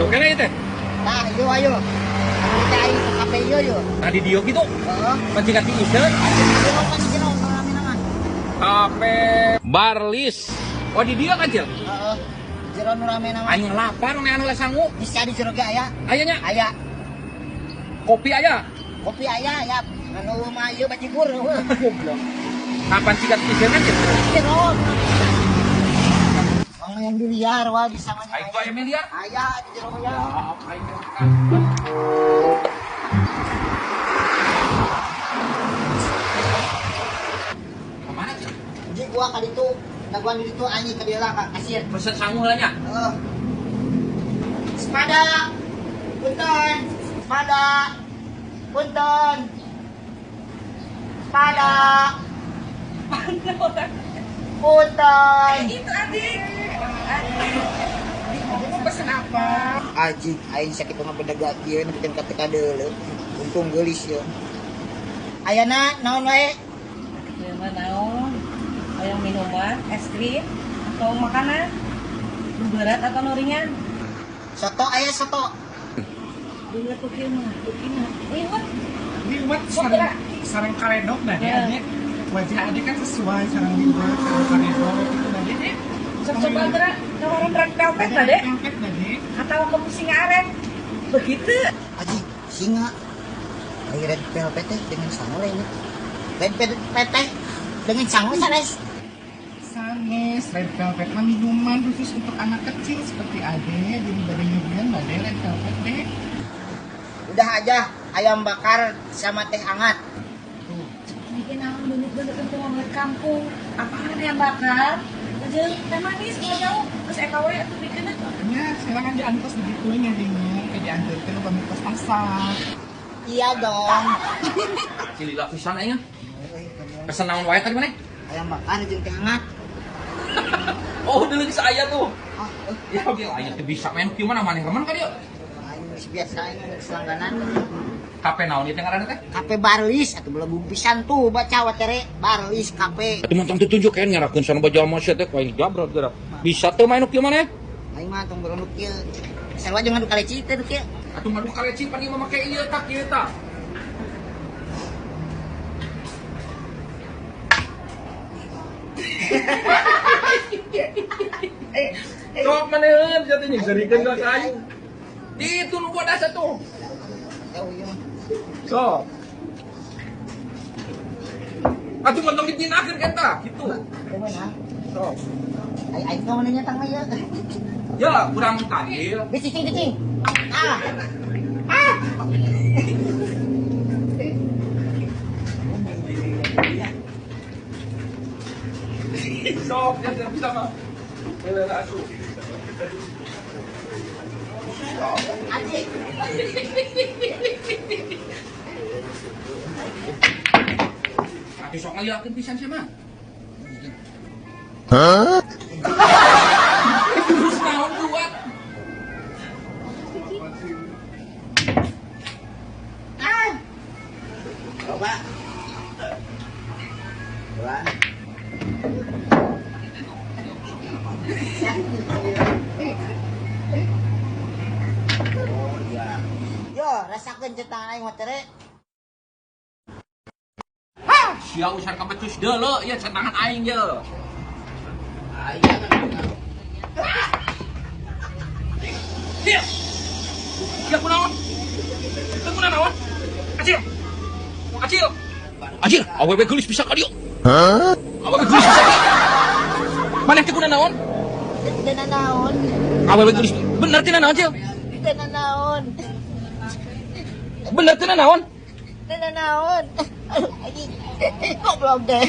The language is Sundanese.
Tuh kene ieu teh. Tah, ieu ayo. Anu teh aing ke kafe ieu yo. Tadi dieu kitu. Heeh. Pan siga tiiseun. Jero pan jero rame mah. Kafe Barlis. Oh di dieu kan, Cil? Heeh. Jero nu rame mah. Aing lapar nih anu sangu. Bisa di jero ge aya. Aya nya Aya. Kopi aya. Kopi aya ya. Anu mah ieu bajigur. Goblok. Kapan siga tiiseun kan, Cil? Jero. Orang yang biliar wah di sama Aing tuh aya miliar. Aya di jero ya. Aing kemana, Cil? Ji gua kali itu daguan di ditu anjing ka dieu lah ka kasir. Pesen sangu heula nya. Heeh. Sepada. Punten. Sepada. Punten. Sepada. Punten. Itu adik. Mau pesen apa? Anjing aing sakit mah beda kieu nepi ka teka deuleu. Untung geulis ye. Ayana naon wae? Minuman naon? Hayang minuman, es krim, atau makanan? Nu berat atau nu ringan? Soto aya soto. Beungeut tuh kieu mah, tuh kieu mah. Liwet. Liwet sareng sareng karedok nah Ya. adek. Wajah adek kan sesuai sareng liwet sareng karedok itu nah dek. Sok coba gerak nawaran red velvet nah, Dek. Velvet nah dek. Atau kamu singa aren. Begitu. Anjing singa. Ai red velvet teh dengan sangu lain. Red velvet teh dengan sangu sanes. Sanes red velvet mah minuman khusus untuk anak kecil seperti ade, jadi pada nyobian nah dek red velvet dek. Udah aja ayam bakar sama teh hangat. Tuh. Ini naon beungeut-beungeut teh ngomong kampung. Apaan yang bakar? Jeung teh manis nggak jauh. Terus eta we atuh bikinna. Ya, sekarang kan diantos begitunya dingin, kayak diantarkan upami tos masak. Iya dong. Cil lila pisan aing. Pesen naon wae tadi maneh? Ayam bakar jeung teh hangat. Oh, deuleu geus aya tuh. Ah, Ya, oke, aing teu bisa main kieu mana maneh remen ka dieu. aing geus biasa aing geus langganan. Kafe naon ieu teh ngaranna teh? Kafe Barlis atuh belegung pisan tuh baca watere Barlis Kafe. Atuh mah tong tunjuk kan ngarakeun sana jalma sia teh ku aing jabrot geura. Bisa teu main nu kieu maneh? Aing mah tong beronduk kieu. Sarua jeung ngadu kaleci teh kieu. Atuh ngadu kaleci pan ieu mah make ieu tah kieu tah. Sok maneun sia teh nyeuseurikeun ka aing. Itu nu bodas atuh. Jauh ieu mah. Sok. Atuh mah tong dipindahkeun kan tah kitu. Teu meunang. Sok. Aing aing mah manehnya tang mah ieu. Ya, kurang tagil. Geus cicing cicing. Ah. Ah. Sok, ya tidak bisa mah. Heula atuh. Anjing. Atuh sok ngalilakeun pisan sia mah. Hah? Terus naon buat? Ah. Coba. Coba. Oh iya. Yo, rasakeun cetangan aing mah tere. Hah, sia usah kapecus deuleu ieu cetangan aing ye. Sia. Sia kunaon? Teu kunaon? Acil. Acil. Acil, awewe geulis bisa ka dieu. Hah? Awewe geulis bisa ka dieu. Maneh teh kunaon? Teu naon. Awewe geulis bener teu naon, Cil? Teu naon. Bener teu naon? Teu naon. Anjing. Goblok deh.